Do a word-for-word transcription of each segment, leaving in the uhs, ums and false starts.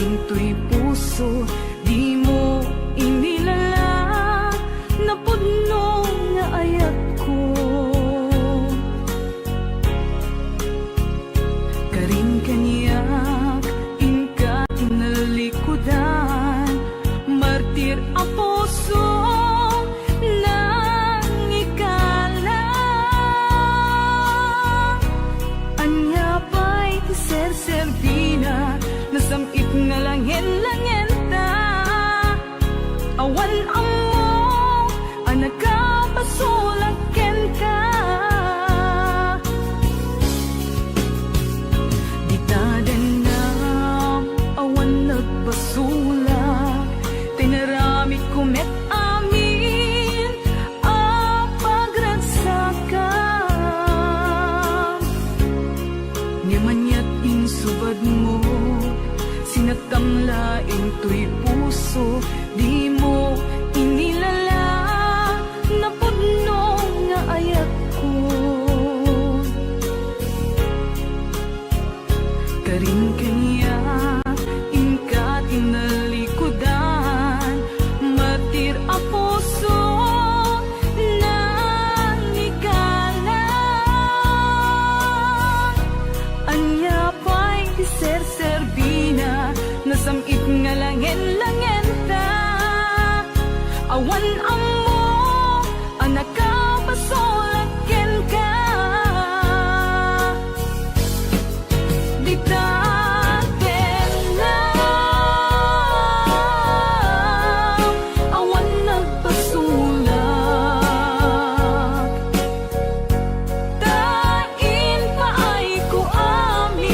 Intoy puso, dimo inilala, napudno nga ayatko. Karin kaniak, inka ti nalikudan, martir a puso, nangikala. Ania pay ti serserbina, nasam-it nga langen-langenta. Awan ammo a nakapasulak kenka. Dita dengngam, awan nagpasulak, tinaramidko met amin a pagragsakam. Ngem aniat insubadmo, sinakam laeng toy puso, dimo inilala, napudno nga ayatko. Karin kaniak, inka ti nalikudan, martir a puso, nangikala. Ania pay ti serserbina, nasam-it nga langen-langenta. Awan ammo a nakapasulak kenka. Dita dengngam, awan nagpasulak, ta impaayko amin.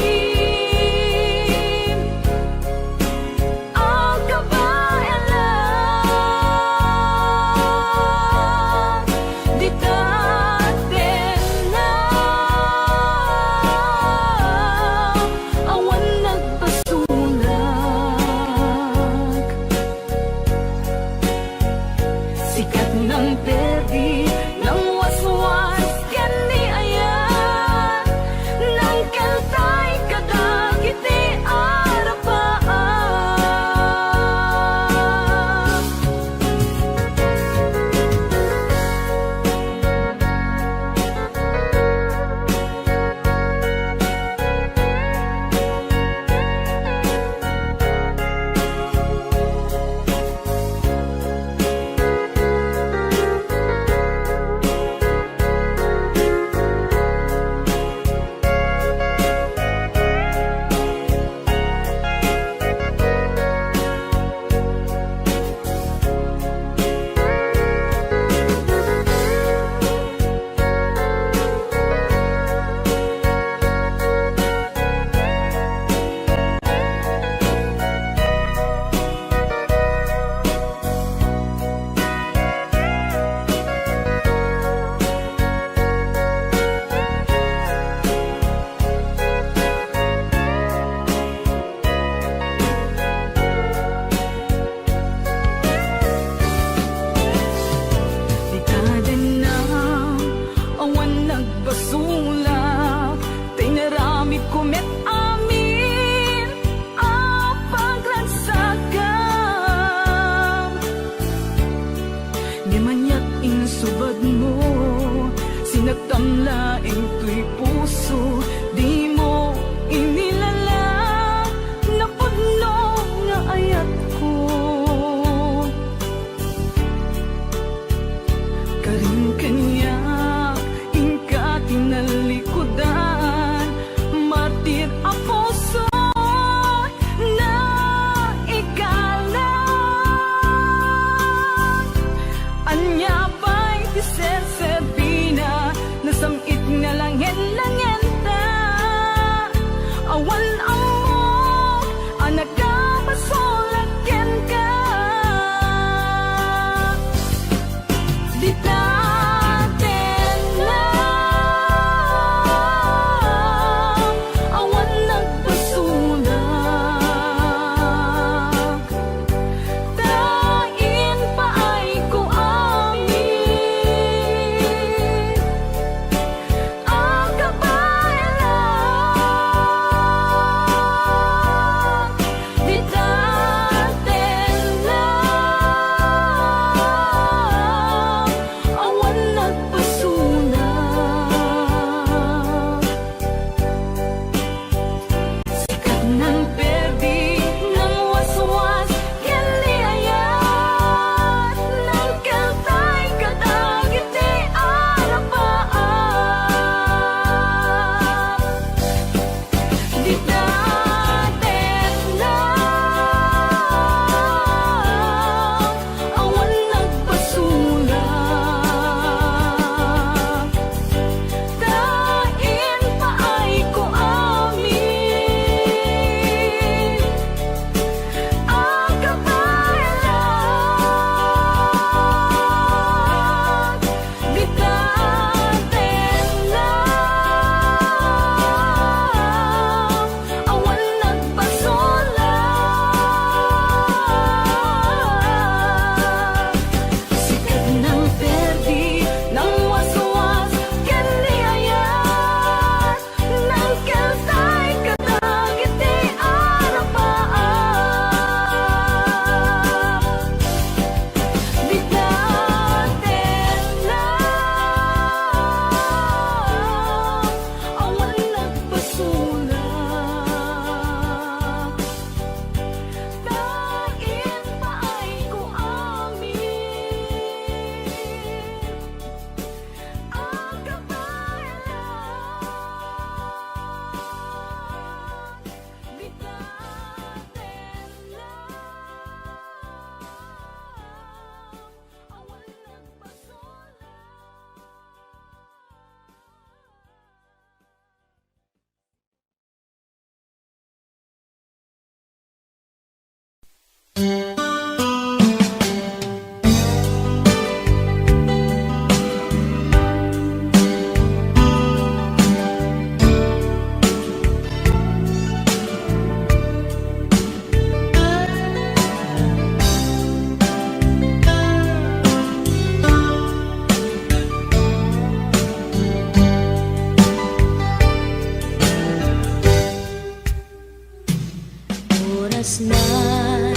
Kasnay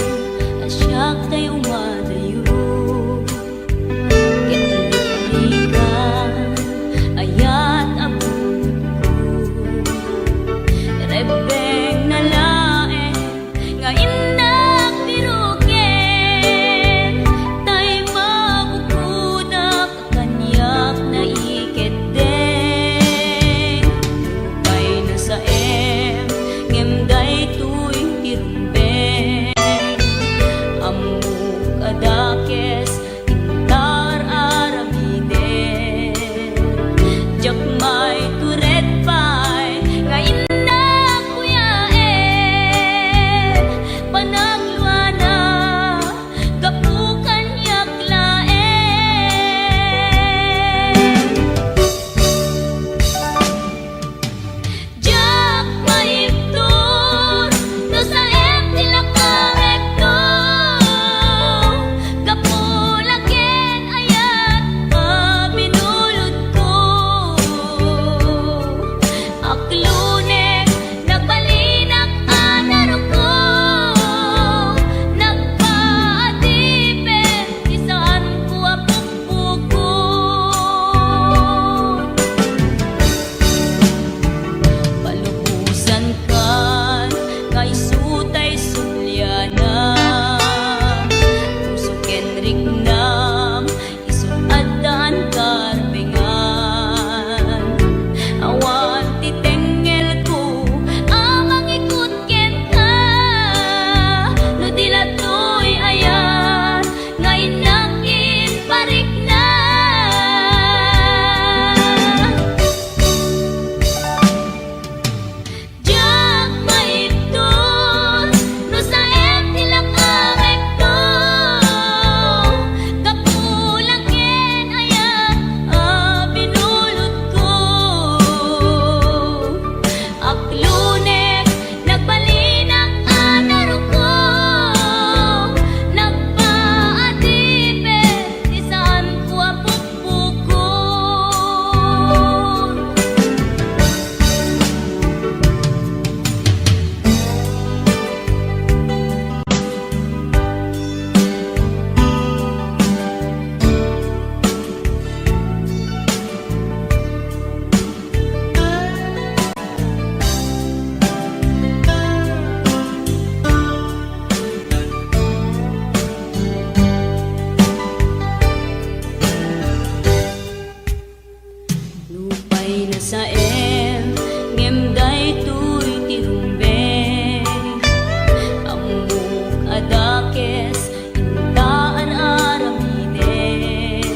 a siak tay umadayo, ket liklikan ayat a bugko. Rebbengna laeng nga innak ti ruken, tay mabukodak kaniak naikeddeng. Nupay nasaem, ngem daytoy ti rumbeng. Ammok a dakes, intar aramiden. Diak maitured pay nga innak kuyaen. Panagluana, gapu kaniak laeng. Diak maibtur no saem ti lakamekto, gapu la ken ayat a binulodko. Aklunek, nagbalinak a naruko, nagpaadipen ti saanko a pukpukon. Palubosankan nga isu tay sublianam, puso ken riknam, isu addaan karbengan. Awan ti tengngelko a mangikut kenka, no di la toy ayat nga innak imparikna. Diak maibtur no saem ti lakamekto, gapu la ken ayat a binulodko. Aklunek, nagbalinak a naruko, nagpaadipen ti saanko a pukpukon. Nupay nasaem, ngem daytoy ti rumbeng. Ammok a dakes, inta ar-aramiden.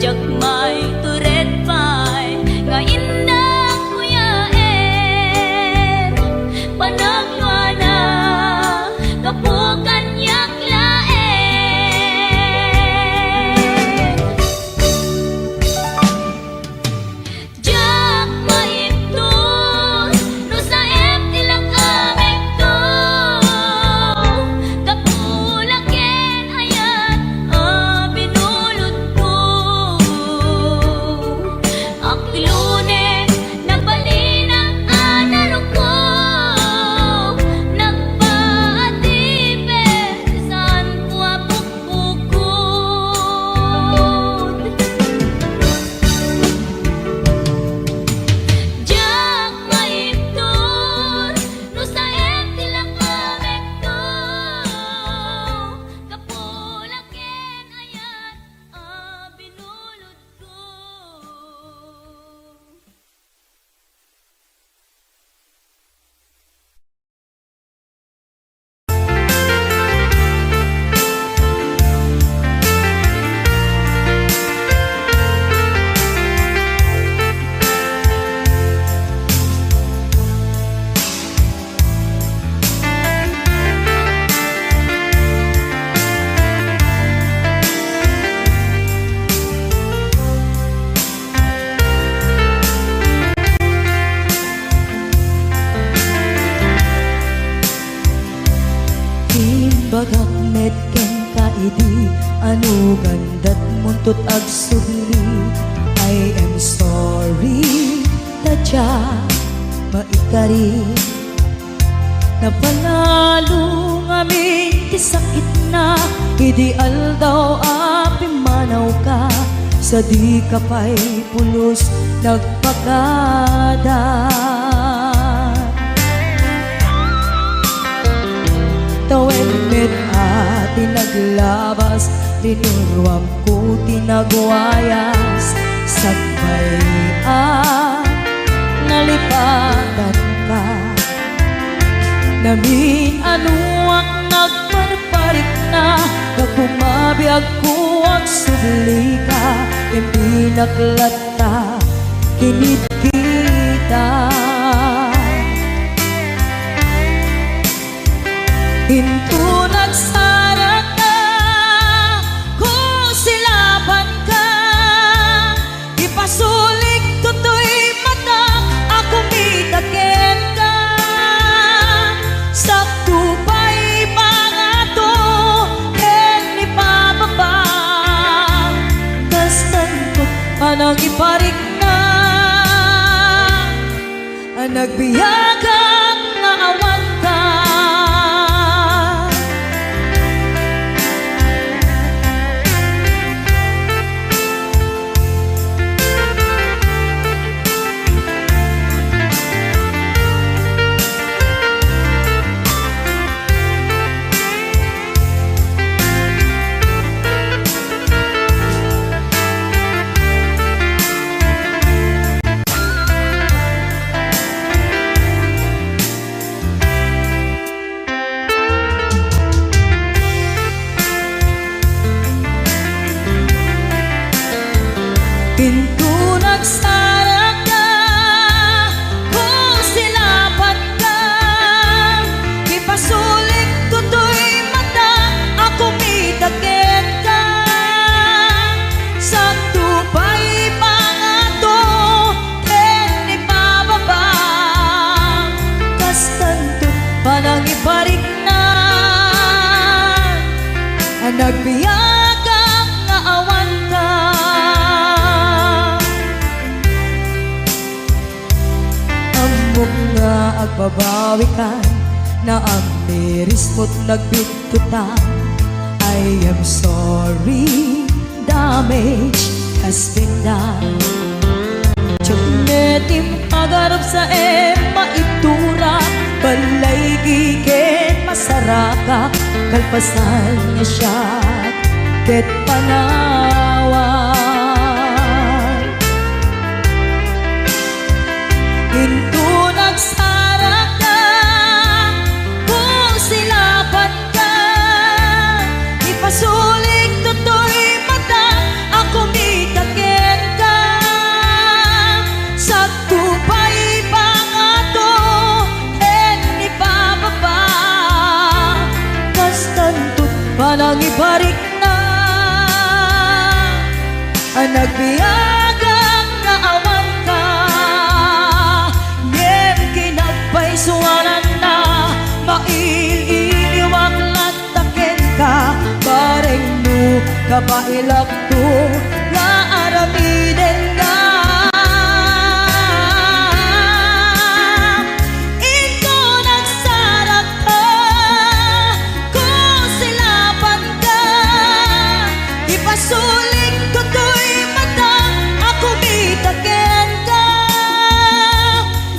Diak maitured pay nga innak kuyaen. Panagluana, gapu kaniak laeng. Diak maibtur no saem ti lakamekto, gapu la ken ayat a binulodko. Aklunek, nagbalinak a naruko, nagpaadipen ti saanko a pukpukon. Diak maibtur no saem ti lakamekto, gapu la ken ayat a binulodko. Imbagak met kenka idi anugan dat muntot agsubli. I am sorry, ta diak maikari. Napanalo Idi aldaw a pimmanawka, sadika pay pulos nagpakada. Tawen met a ti naglabas, linuruamko ti nagwayas, sakbay a nalipatanka. Namin-anuak nagparparikna, gapu mabiagko agsublika, ken binaklat ta kinit kita. Inton agsarakka, kusilapanka, ipasulikto toy matak a kumita kenka. Sakto pay pangato ken ipababa, kastanto panangiparikna a nagbiagak nga awanka. Inton agsarakka, kusilapanka, ipasulikto toy matak a kumita kenka. Sakto pay pangato ken ipababa, kastanto panangiparikna a nagbiagak nga awanka. Ammok nga agbabawikan, naamirismo't nagbitkutan. I am sorry, damage has been done. Ket met impagarupsaem maitura, balay ken masaraka, kalpasan nga siak ket panawan. Inton agsarakka, kusilapanka, ipasulikto toy matak a kumita kenka. Sakto pay pangato ken ipababa, kastanto panangiparikna a nagbiagak nga awanka. Ngem kinagpaysuananna, mail-iliwak latta kenka, bareng no kabaelakto nga aramidenna. Inton agsarakka, kusilapanka, ipasulikto toy matak a kumita kenka.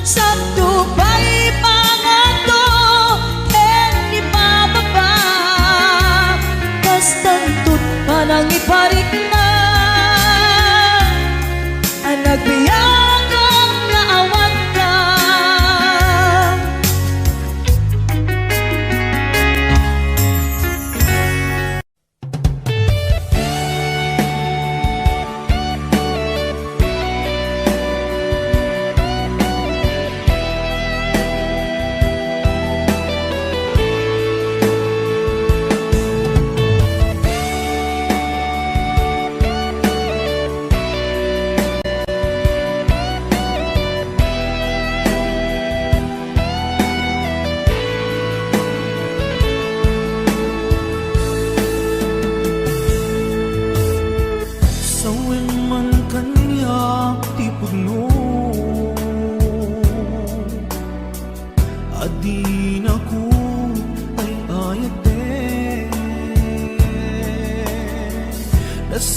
Sakto pay pangato ken ipababa, kastanto't panangiparikna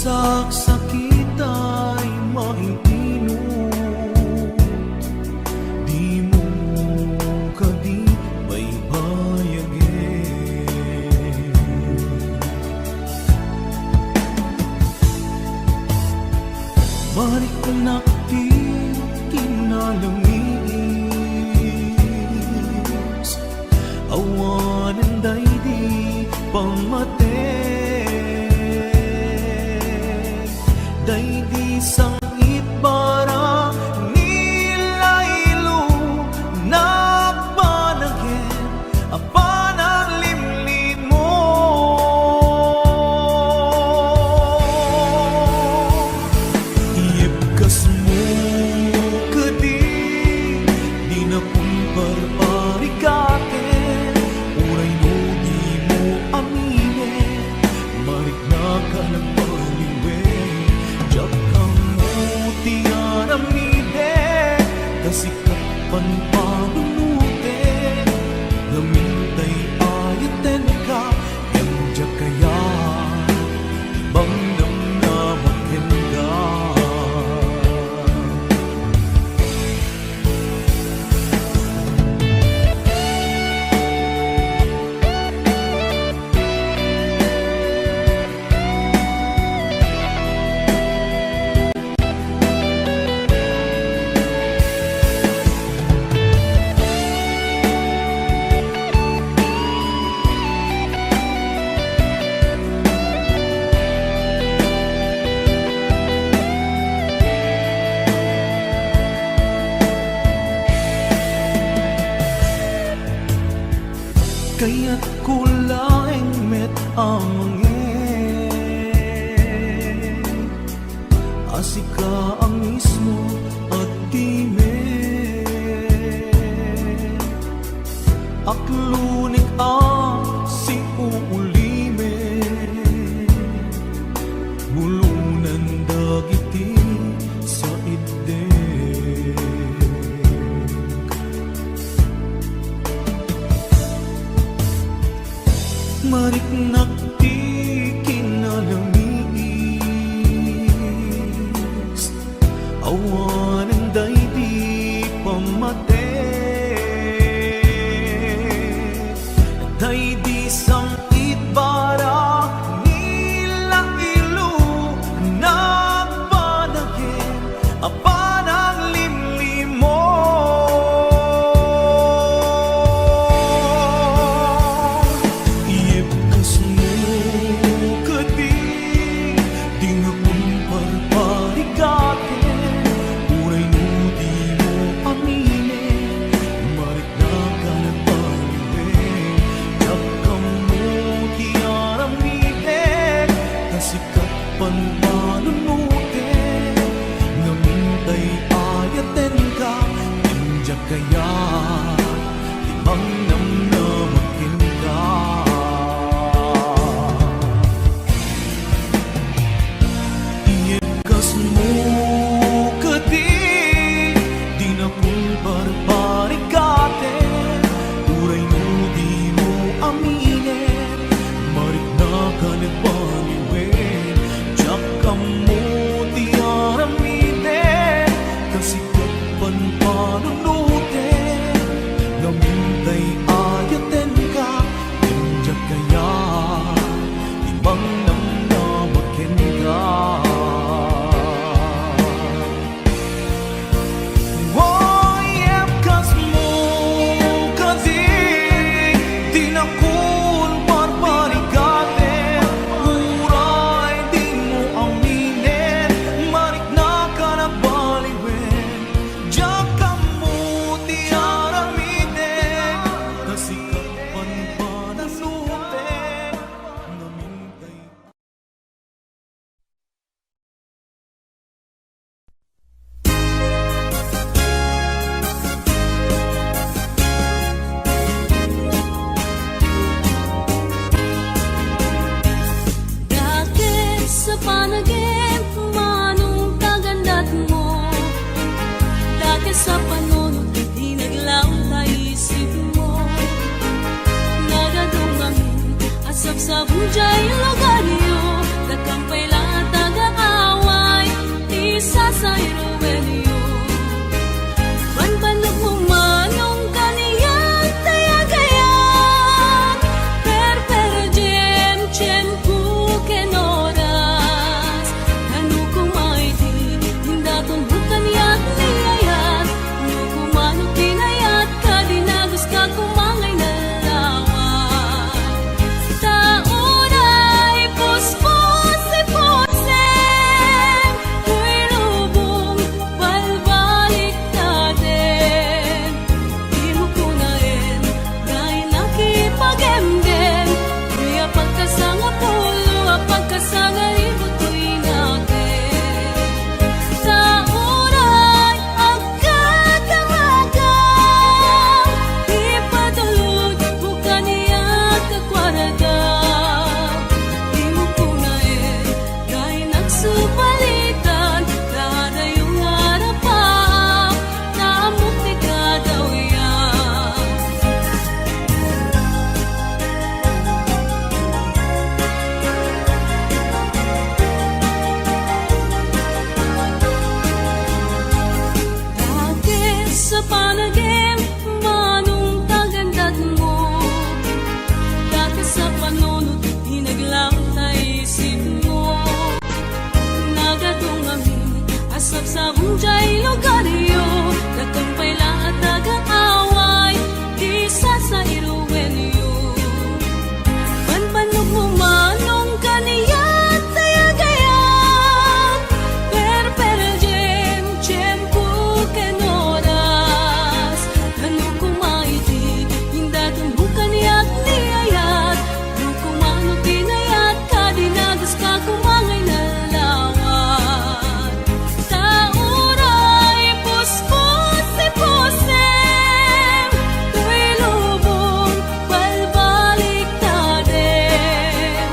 Saksakit ay maiinot, dimo kadi baybayagen. Mariknak ti kinalamiis, awanen daydi pammateg. Daydi sangit bara ni Lailo, nagpanagen a panaglimlimo. Iyebkasmo kadi, dinakon parparigaten, uray no dimo aminen, mariknak a nagbaliwen. Diak ammo ti aramiden, ta sika pampanunuten, ngamin tay ayatenka, ngem diak kayat ti mangnamnama kenka. Kayatko laeng met a mangngeg a sika a mismo a timek. Aklonek a siuulimek, bulonen dagiti saitdek. Mariknak ti kinalamiis, awanen daydi pammateg. Daydi sangit bara ni Lailo, nagpanagen a panaglimlimo. Iyebkasmo kadi, dinakon parparigaten, uray no dimo aminen, mariknak a nagbaliwen. Diak ammo ti aramiden, ta sika pampanunuten, ngamin tay ayatenka, ngem diak kayat ti mangnamnama kenka. Iyebkasmo kadi, dinakon parparigaten, uray no dimo aminen, mariknak a nagbaliwen. Diak ammo ti aramiden, ta sika pampanunuten, ngamin tay ayatenka, ngem diak kayat ti mangnamnama kenka. Iyebkasmo kadi, dinakon parparigaten, uray dimo aminen, mariknak a nagbaliwen. Diak ammo ti aramiden, ta sika pampanunuten, ngamin tay Dakes a panagem, manong kagandatmo. Dakes a panunot, iti naglaw ta isipmo. Nagadumangin a sabsabong jay lugaryo, dakam pay la a taga Sabong jay lugaryo, dakkel pay la a taga-away, ti sasairuenyo. Banbannogmo manong kaniak ti agayam, perperel diay tiempo ken oras. Ngano koma iti indaton mo kaniak ni ayat, no koma no tinayat ka, dinagas ka koma nga inalawat. Ta uray puspos ti pusem, toy lubong balbaliktaden.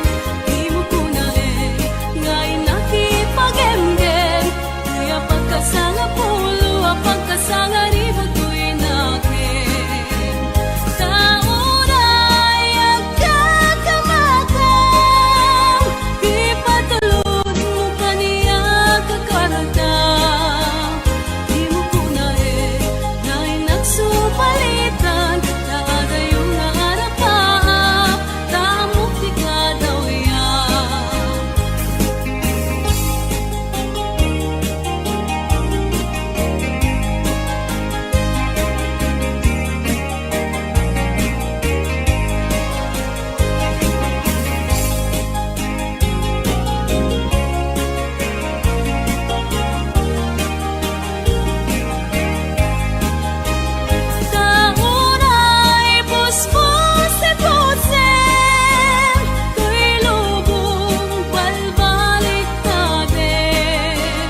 Dimo kunaen nga innak ipagemgem, toy a pagkasangapulo a pagkasangaribuk toy nakem. Ta uray agkakamakam, ipatulodmo kaniak a karta. Dimo kunaen nga innak supalitan, ta adayo nga arapaap, ta ammok ti kadawiam. Ta uray puspos ti pusem, toy lubong balbaliktaden.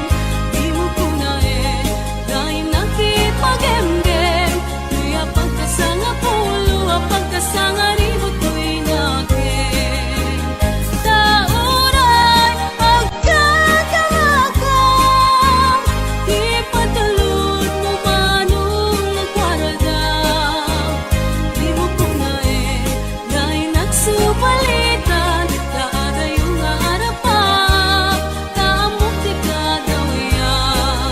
Dimo kunaen nga innak ipagemgem, toy a pagkasangapulo a pagkasangaribuk toy nakem. Ta uray agkakamakam, ipatulodmo manong nagwarada. Dimo kunaen nga innak supalitan, ta adayo nga arapaap, ta ammok ti kadawiam.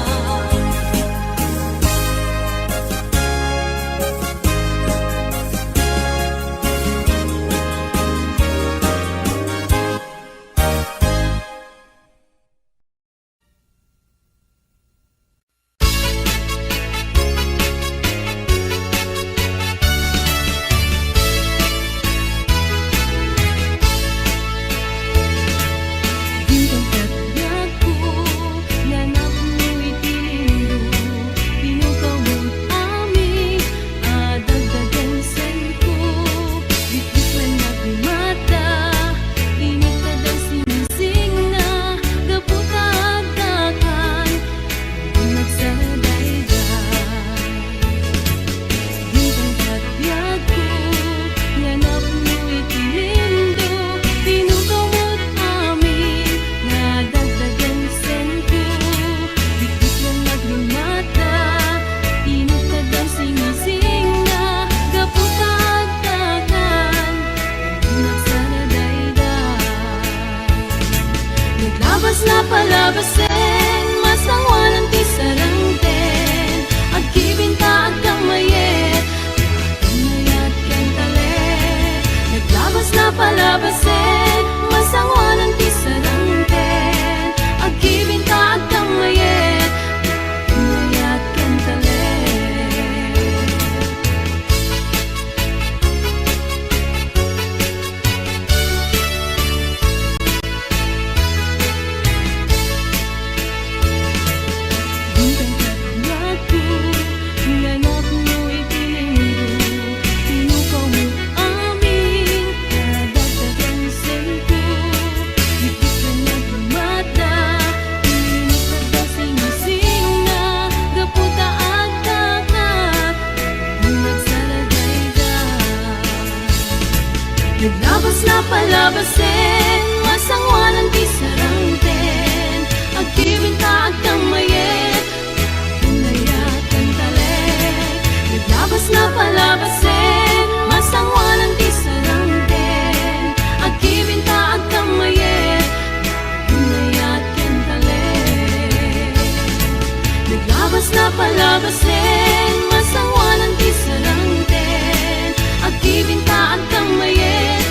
Dintong ket biagko nga napno iti lindo, tinukawmo amin a dagdagen senko. Bitbituen nga agrimatta, inikka daw singsingna, gapu ta agdakan, agsaradayday. Dintong ket biagko nga napno iti lindo, tinukawmo amin nga dagdagen senko. Bitbituen nga agrimatta, inikka daw singsingna, gapu ta agdakan, agsaradayday. Naglabas la palabasen, masangoanan ti sarengten, agkibin ta agkammayet, agkammayat ken talek. Naglabas la palabasen, masangoanan ti sarengten, agkibin ta agkammayet, agkammayat ken talek. Dintong ket biagko nga napno iti lindo, tinukawmo amin a dagdagen senko. Bitbituen nga agrimatta, inikka daw singsingna, gapu ta agdakan, agsaradayday. Naglabas la palabasen, masangoanan ti sarengten, agkibin ta agkammayet, agkammayat ken talek. Naglabas la palabasen, masangoanan ti sarengten, agkibin ta agkammayet, agkammayat ken talek. Naglabas la palabasen, masangoanan ti sarengten, agkibin ta agkammayet,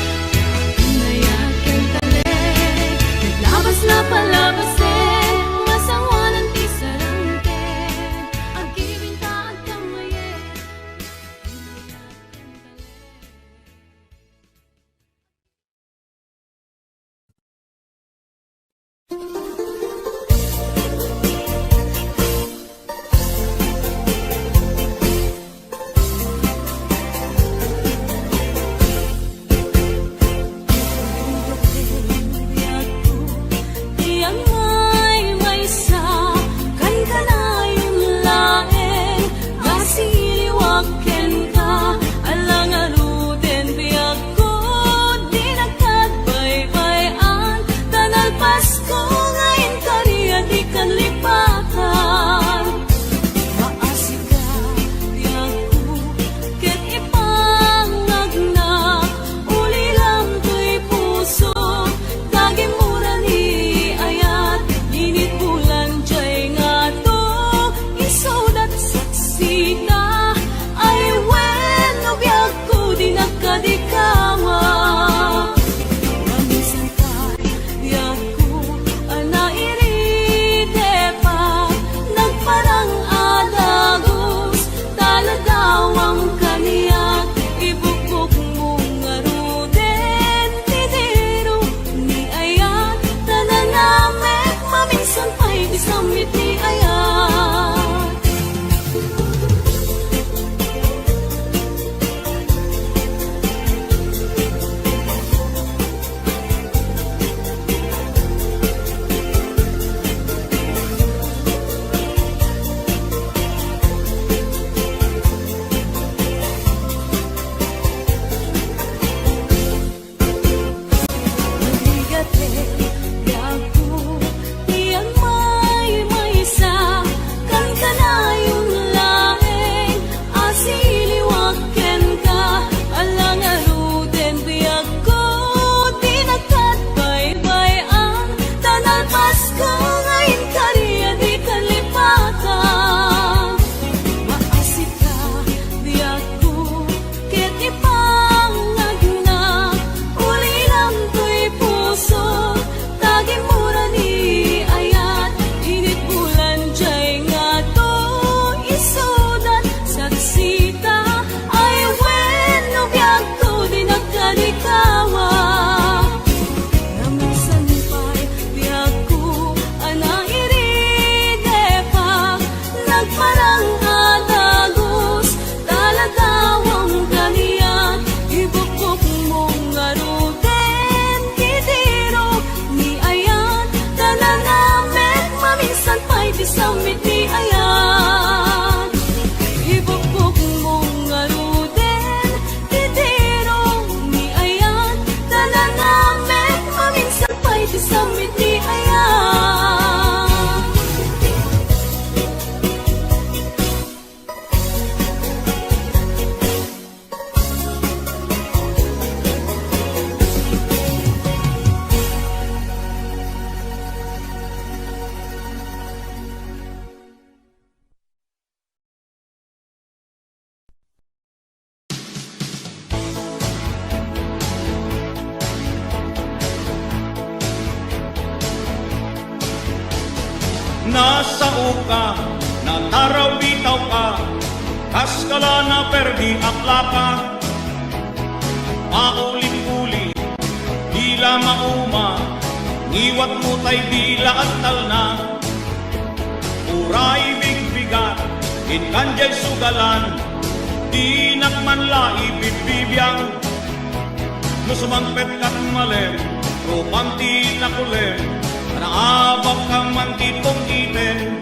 agkammayat ken talek. Naglabas la palabasen, masangoanan ti sareng Nasaoka, natarawitawka, kas kala naperdi a plaka. Paulit-ulit, dila mauma, ngiwatmo tay dila agtalna. Uray bigbigat, inkan diay sugalan, dinak man la ibibbibiang. No sumangpet kat malem, rupam ti nakulem, naabak ka man ti pungiten.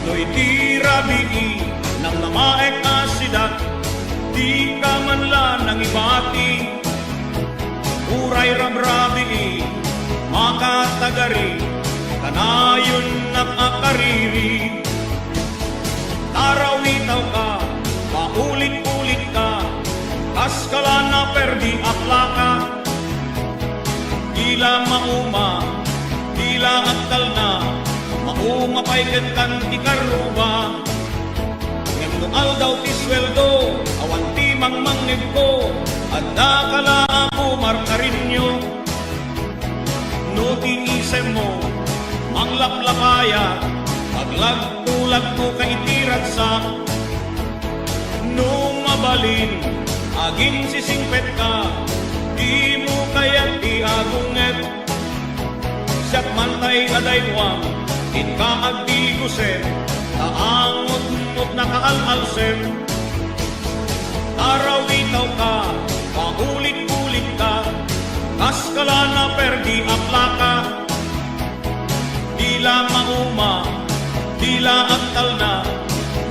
No iti rabii, namnamaek a sidak, dika man la nangibati. Uray rabrabii, makatagari, kanayonnak a kariri. Tarawitawka, paulit-ulitka, kas kala naperdi a plaka. Dila mauma, dila agtalna, mauma pay kenkan ti karruba. Ngem no aldaw ti sueldo, awan ti mangmangngegko, adda ka la a kumarkarinyo. No ti isemmo, manglaplapayak, aglagtulagtoka iti ragsak. No mabalin, aginsisingpetka, dimo kayat ti agunget. Siak man tay adaymuam, inka agdigusen, ta angotngot nakaal-alsem. Tarawitawka, paulit-ulitka, kas kala naperdi a plaka. Dila mauma, dila agtalna,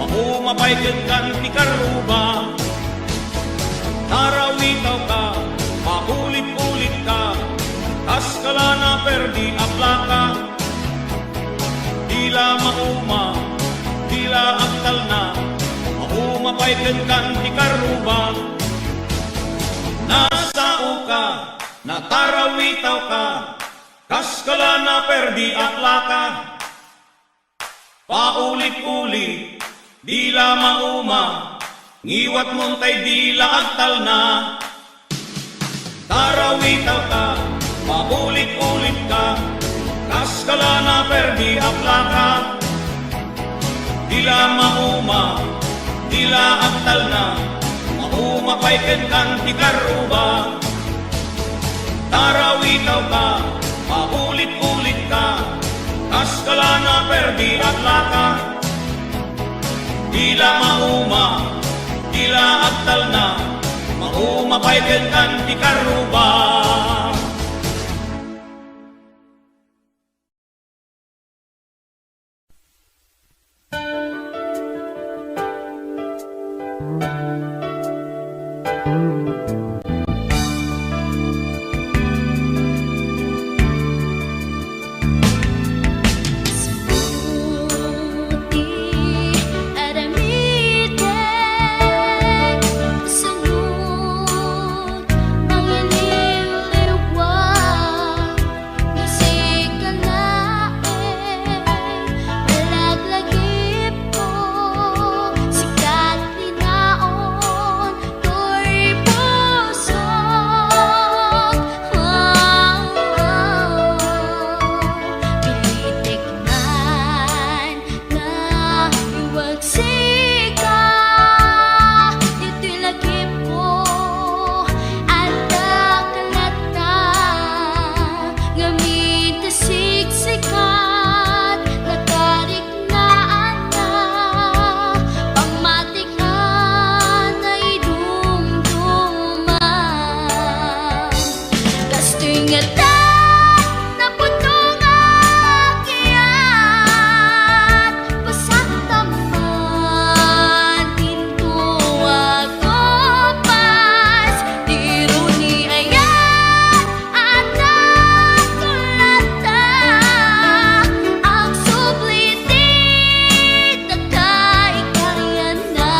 mauma pay kenkan ti karruba. Tarawitawka, paulit-ulitka, kas kala naperdi a plaka. Dila mauma, dila agtalna, mauma pay kenkan ti karruba. Nasaoka, natarawitawka, kas kala naperdi a plaka. Paulit-ulit, dila mauma, ngiwatmon tay dila agtalna. Tarawitawka, paulit-ulitka, kas kala naperdi a plaka. Dila mauma, dila agtalna, mauma pay kenkan ti karruba. Tarawitawka, paulit-ulitka, kas kala naperdi a plaka. Dila mauma, dila agtalna, mauma pay kenkan ti karruba. Nga iwag sika, ditoy lagipko, adda ka latta, ngamin ta siksikat, nakariknaan na, pammatik-an na idumduman. Kastoy ngata, napudno nga agyat, pasaktam man tinto a kapas, diro ni ayat, adda ko latta, agsubli ti nakaikarian na.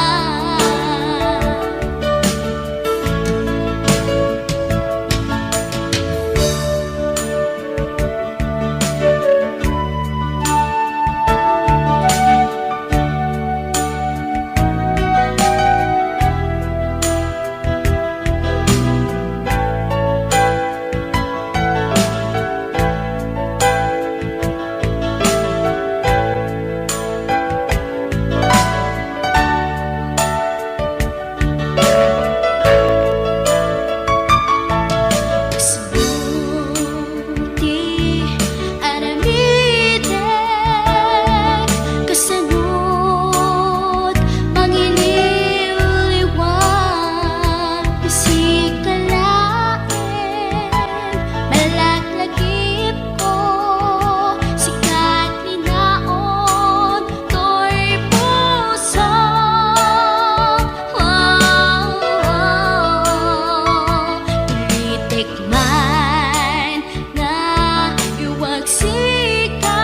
Tikman nga iwagsika,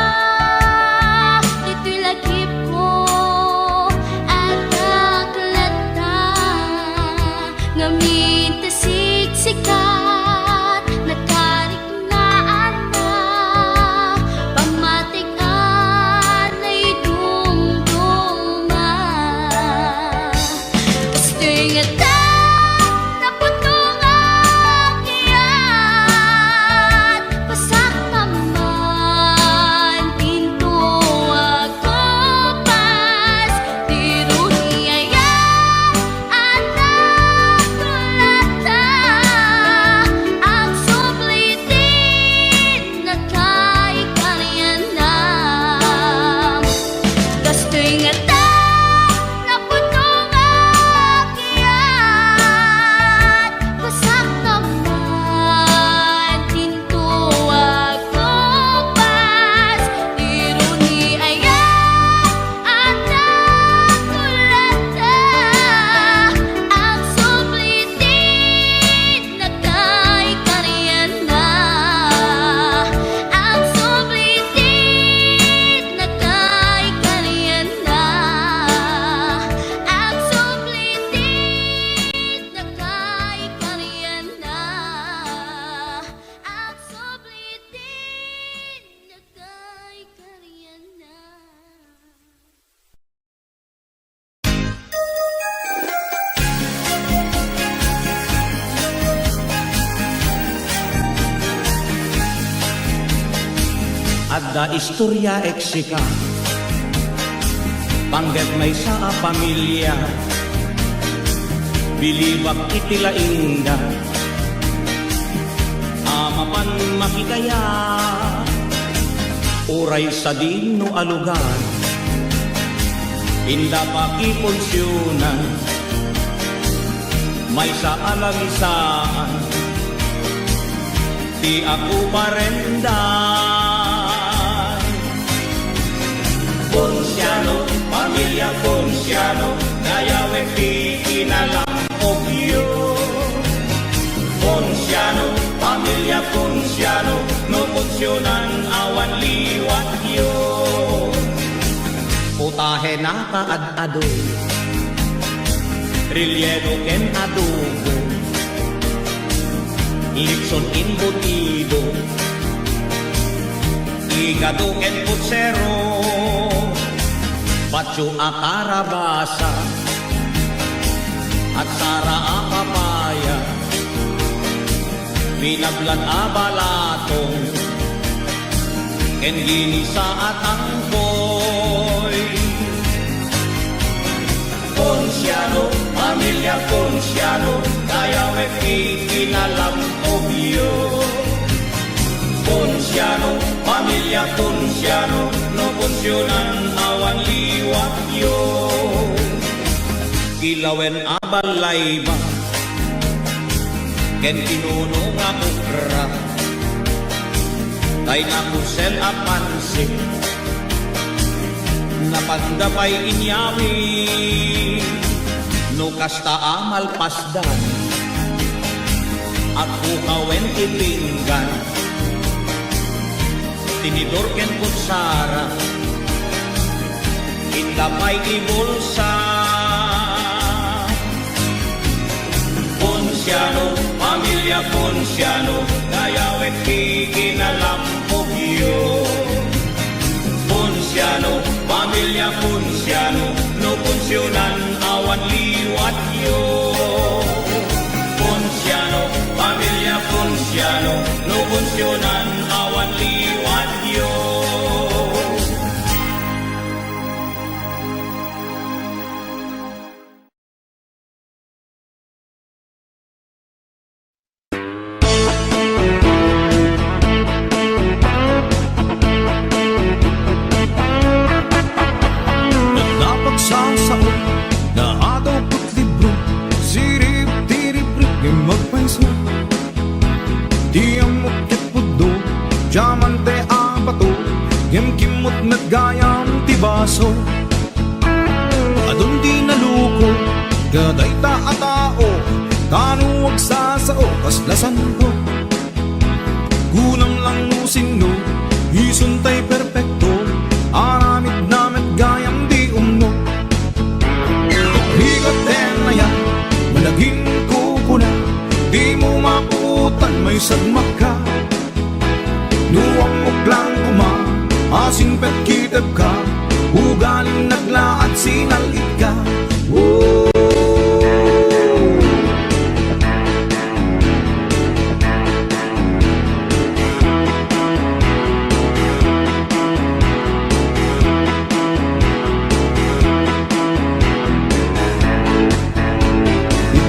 ditoy lakipko, anak latta, ngamin ta siksikat, nakarik nga anak, pamatik-an ay dumduma. Kastoy ngata, napudno nga agyat, pasak naman, pinto agkupas, diro ni ayat, anak, tulata, agsubli ti nakaikarianam. Kastoy ngata, napudno nga agyat, pasak naman, pinto agkupas, diro ni ayat, anak, tulata, agsubli ti nakaikarianna, agsubli ti nakaikarianna, agsubli ti nakaikarianna, agsubli ti nakaikarianna. Adda istorya eksika, panggep maysa a pamilia, bilibak iti laingda, a mapan makidaya. Uray sadino a lugar, inda pakipunsionan, maysa a lamisaan ti akuparenda. Ponciano, pamilia Ponciano, dayawek ti kinalam-, Obyo. Ponciano, pamilia Ponciano, no punsionan awan liwatyo. Putahe nakaad-ado, relleno ken adobo, litson embutido, igado ken putsero, patio a karabasa, atsara a papaya, binablat a balatong, ken ginisa a tangkoy. Ponciano, pamilia Ponciano, dayawek ti kinalam-, Obyo. Ponciano, pamilia Ponciano, no punsionan awan liwatyo. Kilawen a balayba, ken pinuno nga okra, tay nakusel a pansit, napanda pay inyawi. No kasta a malpasdan, agpukawen ti pinggan, tinidor ken kutsara, inda pay ibulsa. Ponciano, pamilia Ponciano, dayawek ti kinalam-, Obyo. Ponciano, pamilia Ponciano, no punsionan awan liwatyo. Ponciano, pamilia Ponciano, no punsionan awan liwatyo. Napagsasao, naadaw ket libro, sirip-tirip-rip, ngem agpayso. Ti ammok ket pudno, diamante a bato, ngem kimmut met gayam ti baso. Adun ti naluko kadayta a tao, tano agsasao kasla santo. Tay perfecto, aramidna met gayam di umno. Rigat ten aya, managin kukuna, dimo maputan may sagmakka. No ammok lang koma, asingpet kitebka, ugalim naglaat sinal-itka. Oh.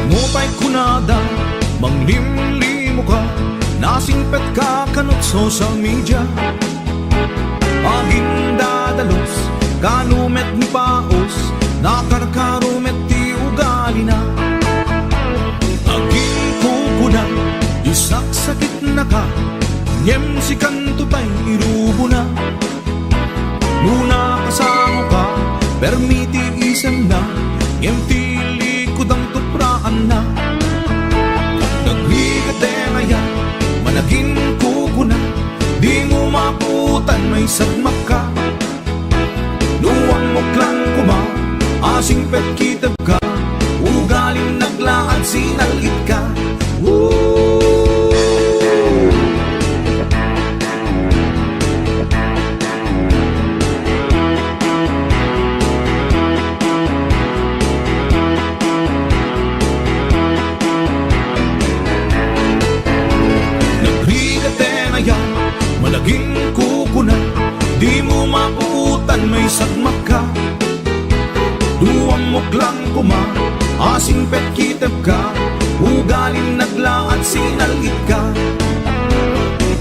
Nupay kunada, manglimlimoka, nasingpetka kanut social media. Agindadalus, kano met ni Paos, nakarkaro met ti ugalina. Aginkukuna, isaksakitnaka, ngem sikanto tay irubona. No nakasangoka, permi ti isemna, ngem ti likudam tupraanna. Nagrigat ten aya, managinkukuna, dimo maputan may sagmakka. No ammok lang koma, asingpet kitebka, ugalim naglaat sinal-itka. Oh. Nagrigat ten aya, managinkukuna, dimo maputan may sagmakka. No ammok lang koma, asingpet kitebka, ugalim naglaat sinal-itka.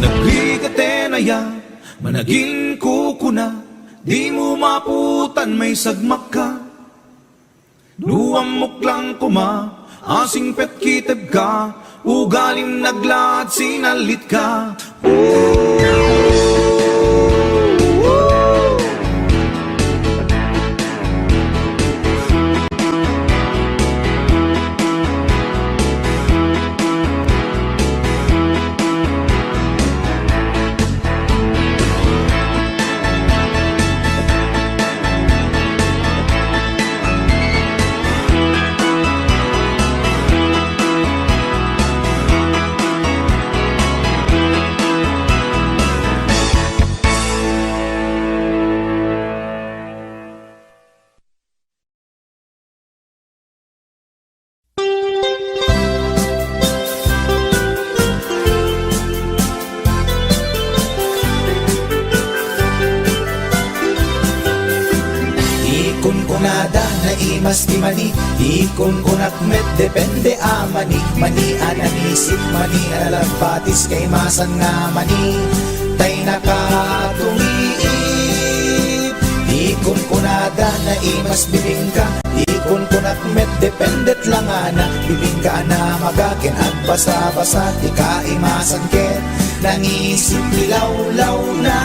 Nagrigat ten aya, managinkukuna, dimo maputan may sagmakka. No ammok lang koma, asingpet kitebka, ugalim naglaat sinal-itka. Ikunkunada, naimas ti mani. Ikunkunak met, depende a mani. Mani a nangisip, mani a nalabbatis, kaimasan nga mani tay nakatungiit. Ikunkunada, naimas bibingka. Ikunkunak met, dependet langana. Bibingka a namaga ken agbasabasa ti kaimasan ket nangisip ti lawlawna.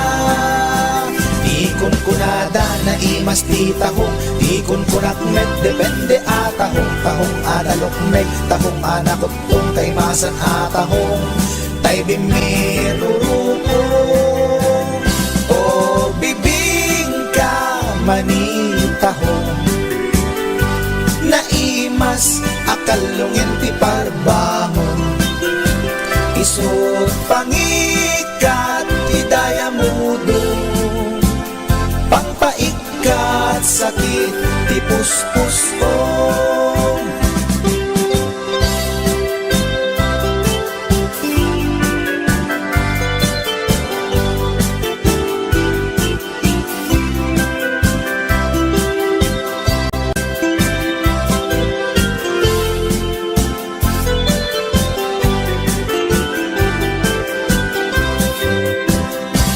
Ikunkunada, naimas ti tahong. Ikunkunak met, depende a tahong. Tahong a nalukmeg, tahong a nakuttung, kaimasan a tahong tay bimmirurupong. O bibingka, mani tahong, naimas a kallungen ti parbangon. Isut' pangikat ti dayamudo, pangpaik kat sakit ti puspusom.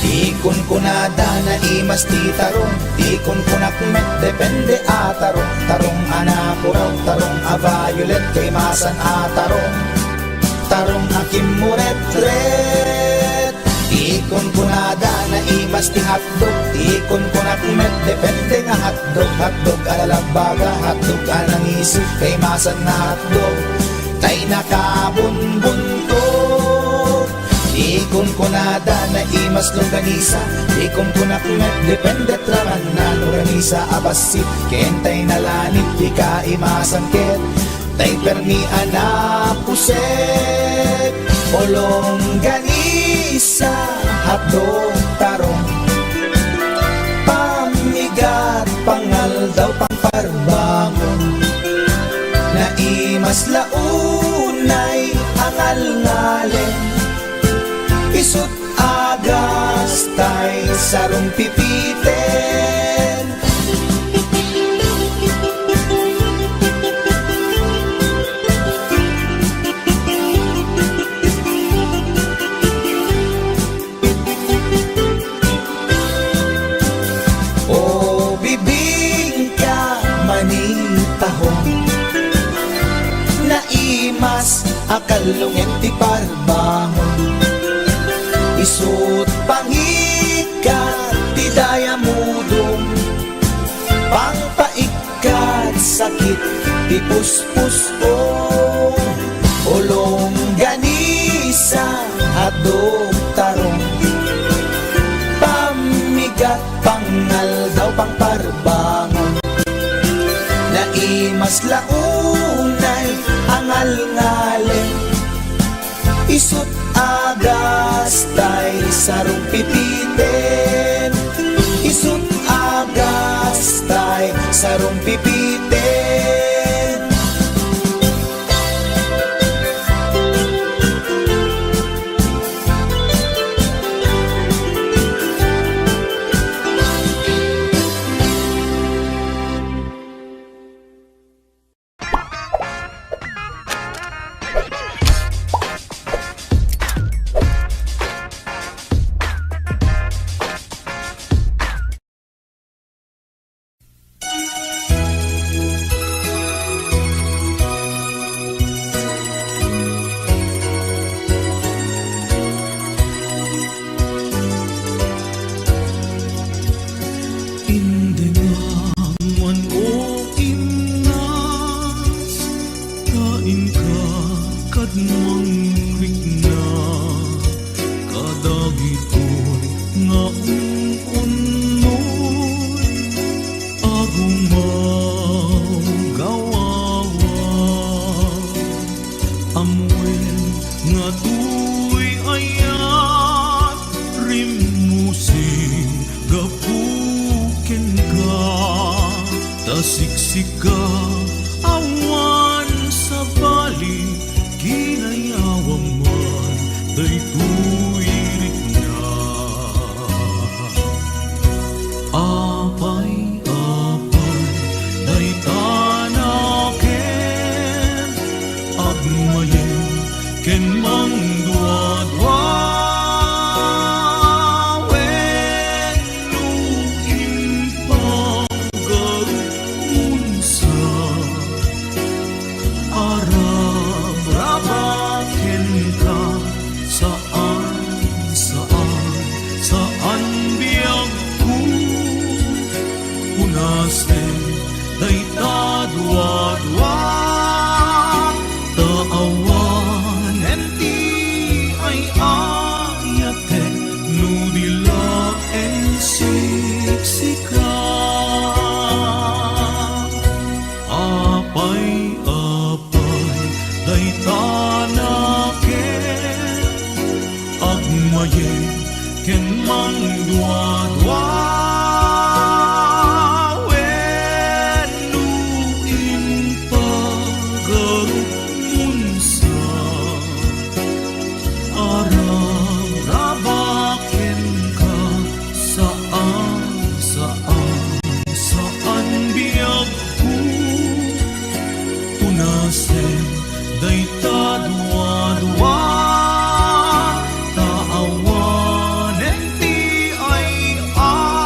Ikunkunada, naimas ti tarong. Ikunkunak met, depende a tarong. Tarong a napuraw, tarong a violet, kaimasan a tarong. Tarong a kimmuretret. Ikunkunada, naimas ti hotdog. Ikunkunak met, depende nga hotdog. Hotdog a nalabbaga, hotdog a nangisip, kaimasan nga hotdog tay nakabunbunto. Ikon Kunada, naimas longganisa, ti kumkunak met, depende ti raman na longganisa a bassit, ken tay nalanit ti kaimasan ket tay permi a napuset. O longganisa, hotdog, tarong, pammigat, pangaldaw, pangparbangon. Naimas la unay a ngalngalen, isu't agas tay sarumpipiten. O bibingka, manitahong, naimas a kallungen ti parbangon. Isu't pangikat ti dayamudom, pangpaikkat sakit ti puspusom. O longganisa, hotdog, tarong, pammigat, pangaldaw, pangparbangon. Naimas la unay a ngalngalen, isu't agas tay sarumpipiten, isu't agas tay sarumpipiten. Indengam man, o Imnas, ta inka kad mangkrikna kadagitoy nga un-unnoy a gumawgawawa. Ammoen nga tuy ayat rimmusin gapu kenka, ta siksika awan sabali, kinayawam man daytoy rikna. Apay, apay, dayta nakem, agmayem ken mangduadua, wenno impagarupmonsa, arabrabak kenka, saan, saan, saan biagko. Punasen dayta duadua, ta awanen ti ay-ayatek no di laeng siksika. Apay, apay, dayta nakem, agmayem ken mangduadua, wenno impagarupmonsa, arabrabak kenka, saan, saan, saan biagko. Punasen dayta duadua, ta awanen ti ay-ayatek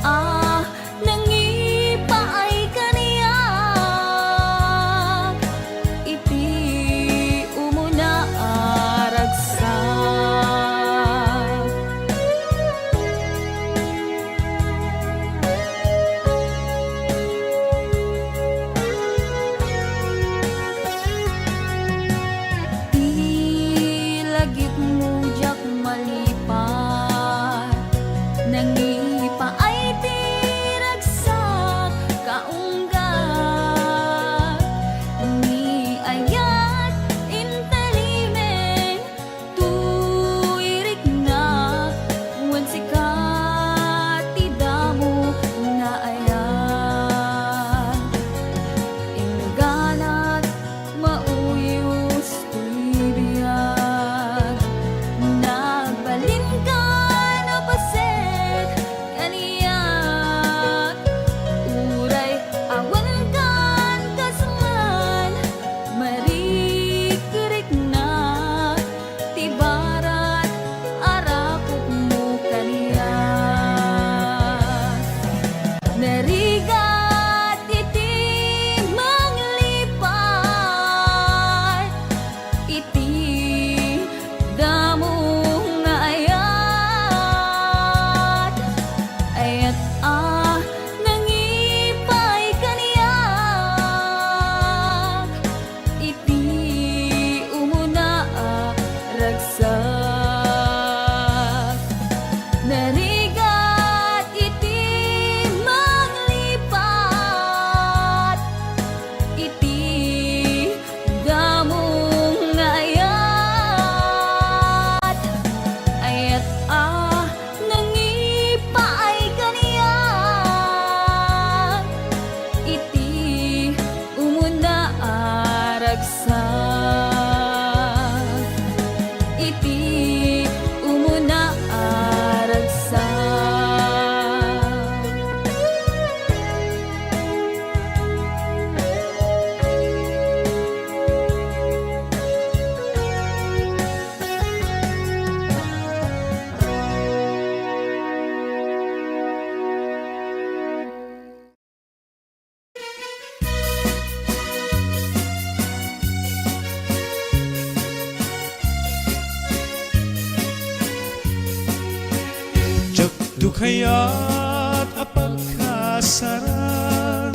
a nangipaay kaniak iti umuna a ragsak. Ti lagipmo diak malipat, nangipaay ti ragsak kaunggat. Ni ayat intalimen toy riknak, wen sika ti damo nga ayat. Ingganat mauyos toy biag, nagbalinka a paset kaniak. Uray awan kan kas man, marikriknak ti barat a rakopmo kaniak. Narigat iti manglipat iti damo nga ayat, ayat a nangipaay kaniak iti umuna a ragsak. Narigat iti manglipat iti damo nga ayat, ayat a nangipaay kaniak iti umuna a ragsak, iti umuna a ragsak. Diakto kayat a pagkasaran,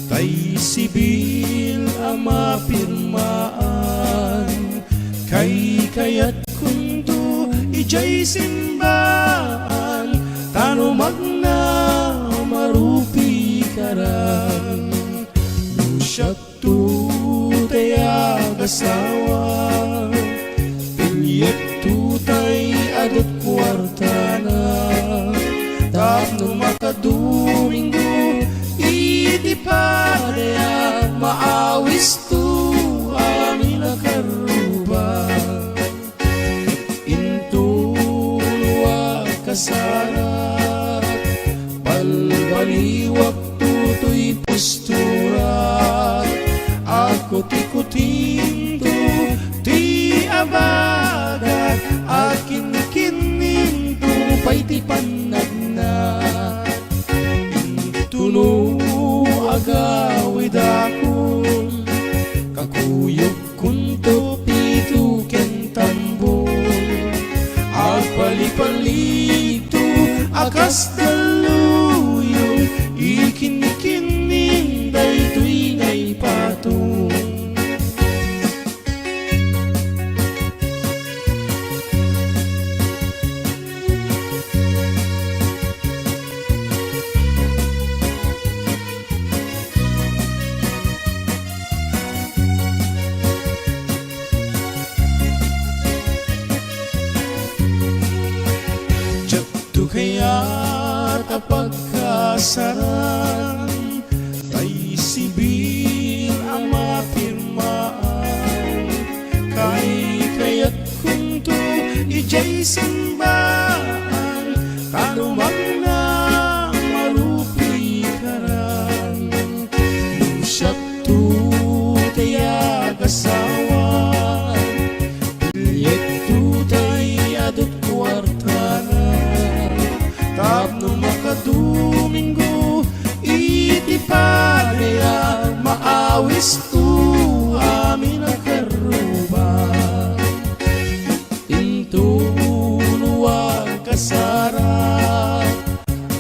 tay sibil a mapirmaan, kaykayatkonto idiay simbaan, ta no magna, marupikaran. No siakto tay agasawa, piliekto tay adut kuartana, tapno makadominggo iti padaya, maawisto amin a karruba. Intono a kasarak, balbaliwakto toy pusturak, akutikutinto ti abadak, akinkinninto pay ti pannagnak. Intono agawidakon, kakuyog kunto pito ken tambor. Agpalipalito a kas dalluyon, ikinkinning daytoy nga ipatong. Diakto kayat a pagkasaran, tay sibil a mapirmaan, kaykayatkonto idiay simbaan, ta no magna, marupikaran. No siakto tay agasawa, piliekto tay adut kuartana, tapno makadu Kasto amin a karruba, intono agkasara,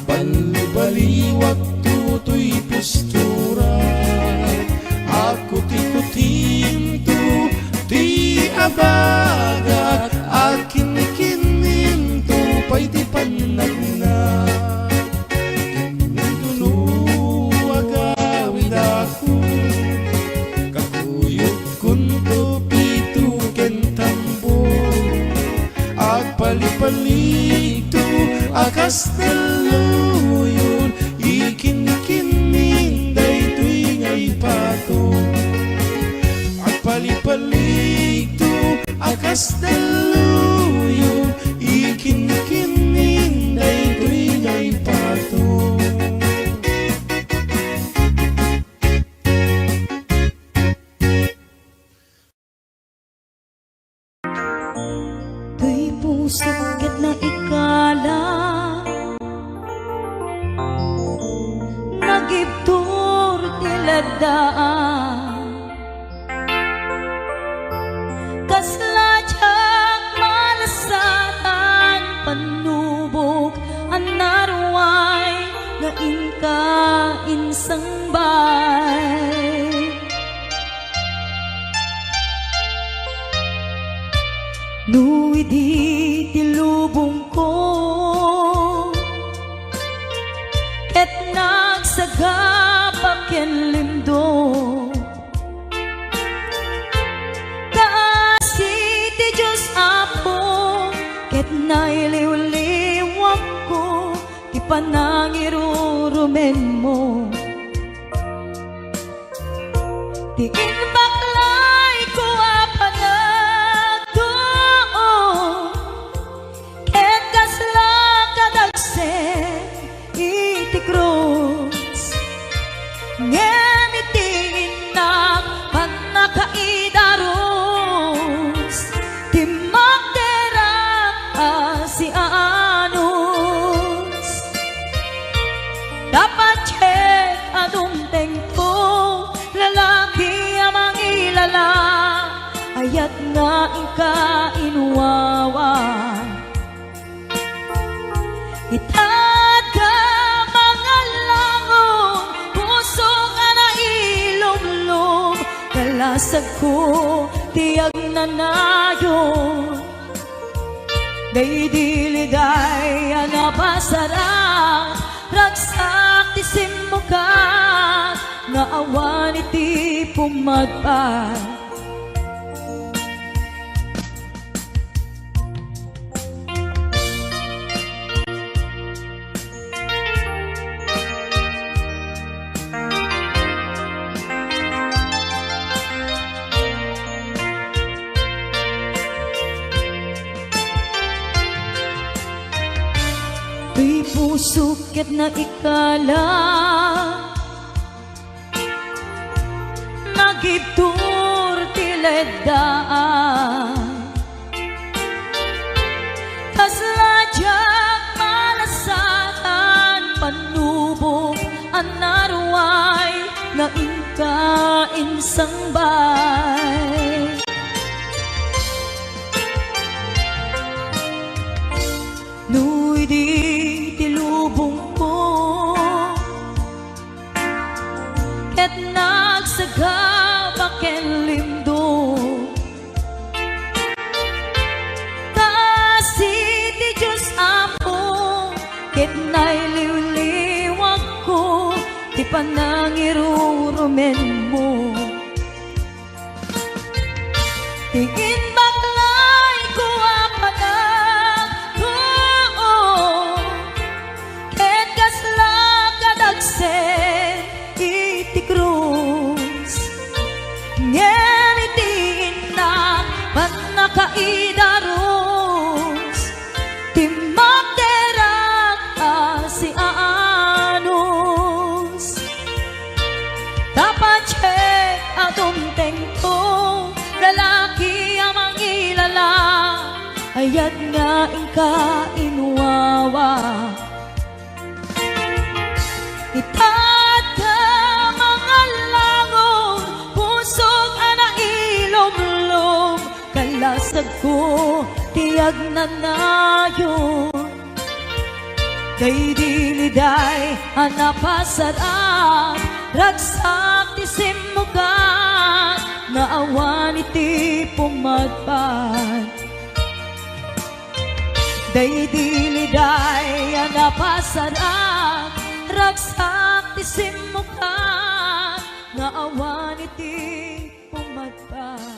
balibaliwakto toy postura, akutikutinto ti abagak, akinkinninto pay ti pannagna. Intono agawidakon, kakuyogkonto pito ken tambor, agpalipaligto a kas dalluyon, ikinkinnin daytoy nga ipato. Agpalipaligto a kas dalluyon, ikinkinnin daytoy nga ipato. Toy pusok ket naikala, nagibtur ti leddaan. Kasla diak malasatan, pannubok a naruay nga inka insangbay. No idi ti lubongko ket nagsagaba ken limdo, ta asi ti Dios Apo ket nailiwliwakko ti panangirurumenmo. Ti imbaklayko a panagtuo ket kasla kadagsen iti krus. Ngem iti innak pannakaidarus, timmakderak a siaanus. Dapat ket a dumtengko, lalaki a mangilala, ayat nga inka inwawa. Itatka mangallangon, puso nga nailumlom, kalasagko ti agnanayon. Daydi liday a napasarak, ragsak ti simmukat nga awan iti pumagpag. Ti pusok ket naikala, nagibtur ti leddaan. Kasla diak malasatan, pannubok a naruay nga inka insangbay. No idi ti lubongko ket nagsagaba ken limdo, ta asi ti Dios Apo ket nailiwliwakko ti panangirurumenmo. Ti imbaklayko a panagtuo ket kasla kadagsen iti krus. Ngem iti innak pannakaidarus, timmakderak a siaanus. Dapat ket a dumtengko, lalaki a mangilala, ayat nga inka inwawa. Itatka mangallangon, agnanayon. Daydi liday a napasarak, ragsak ti simmugat nga awan iti pumagpag. Daydi liday a napasarak, ragsak ti simmugat nga awan iti pumagpag.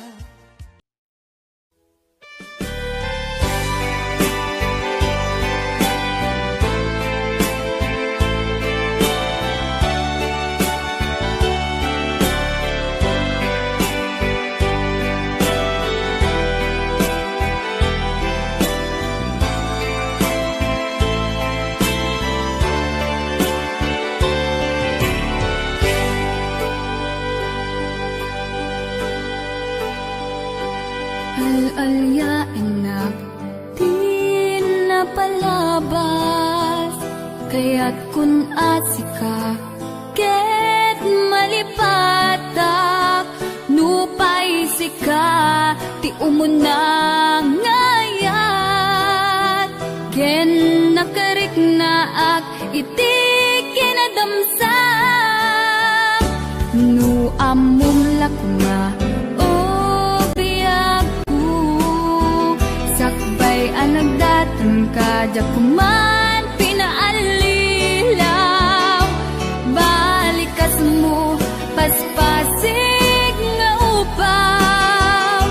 Al-aliaennak ti napalabas, kayatkon a sika ket malipatak, nupay sika ti umuna nga ayat, ken nakariknaak iti kinadamsam. No ammom la koma, o biagko, sakbay a nagdaton ka, diak man pinaallilaw. Balikasmo, paspasig nga upaw,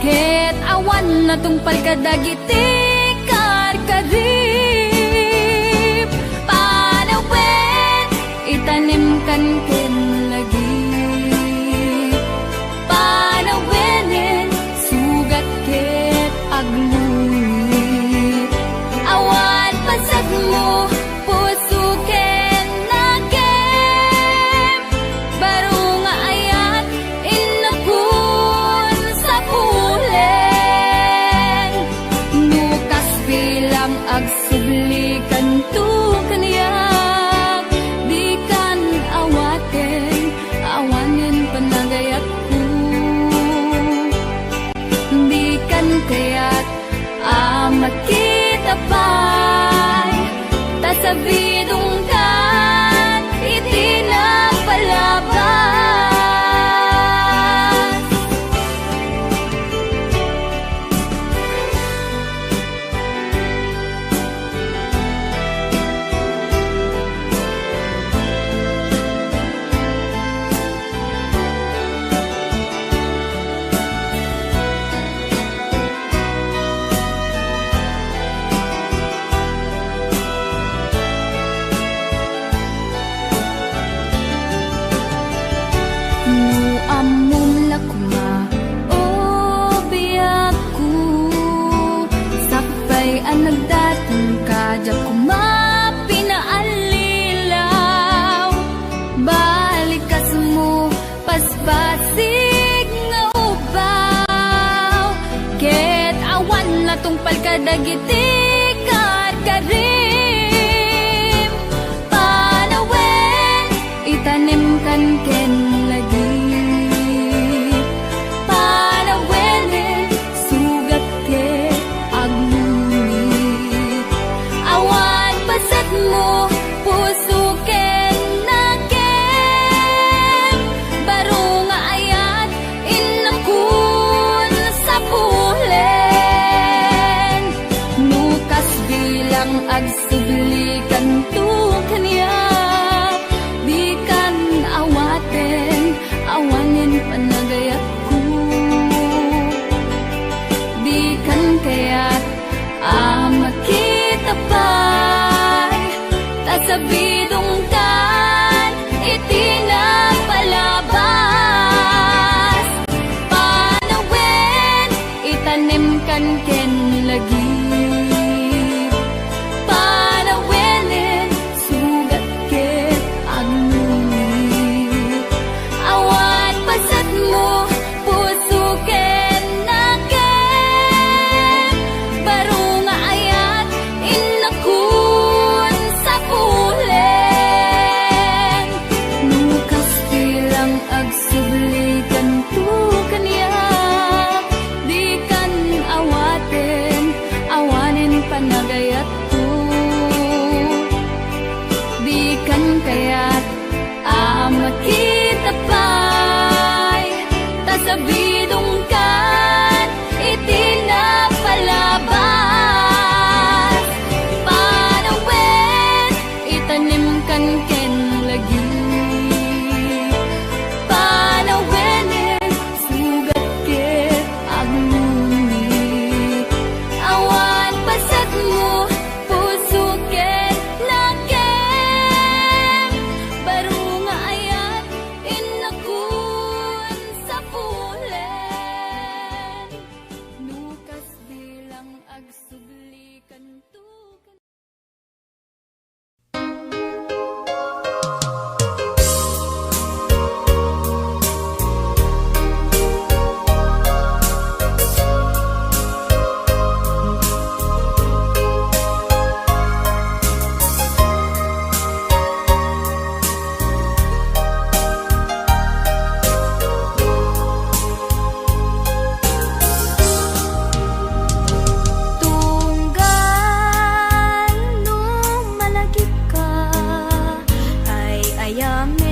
ket awan natungpal kadagiti karkarim. Panawen, itanemkan ken lagip. Panawenen, sugat ket aglungit. Awan pasekmo, puso ken nakem. Baro nga ayat, innakon sapulen. No kas bilang agsubli kanto kaniak, dikan awaten, awanen panagayatko. Dikan kayat a makita pay, ta sabidongkan iti napalabas. No ammom la koma, o biagko, sakbay a nagdaton ka, diak koma pinaallilaw. Balikasmo, paspasig nga ubaw, ket awan natungpal kadagiti karkarim. Panawen, itanemkan ken lagip. Panawenen, sugat ket aglungit. Awan pasekmo, puso ken nakem. Baro nga ayat, innakon sapulen. No kas bilang agsubli kanto kaniak, dikan awaten, Kayat a makita pay, ta sabidongkan iti napalabas. Panawen, itanimkan ken lagi. Panawenen, sugat ket aglumi. Awan pasetmo, puso ken nakem. Baro nga ayat, innakuan sapulen. No kasdi lang agsubli kanto. Tunggal no malagipka, ay-ayamin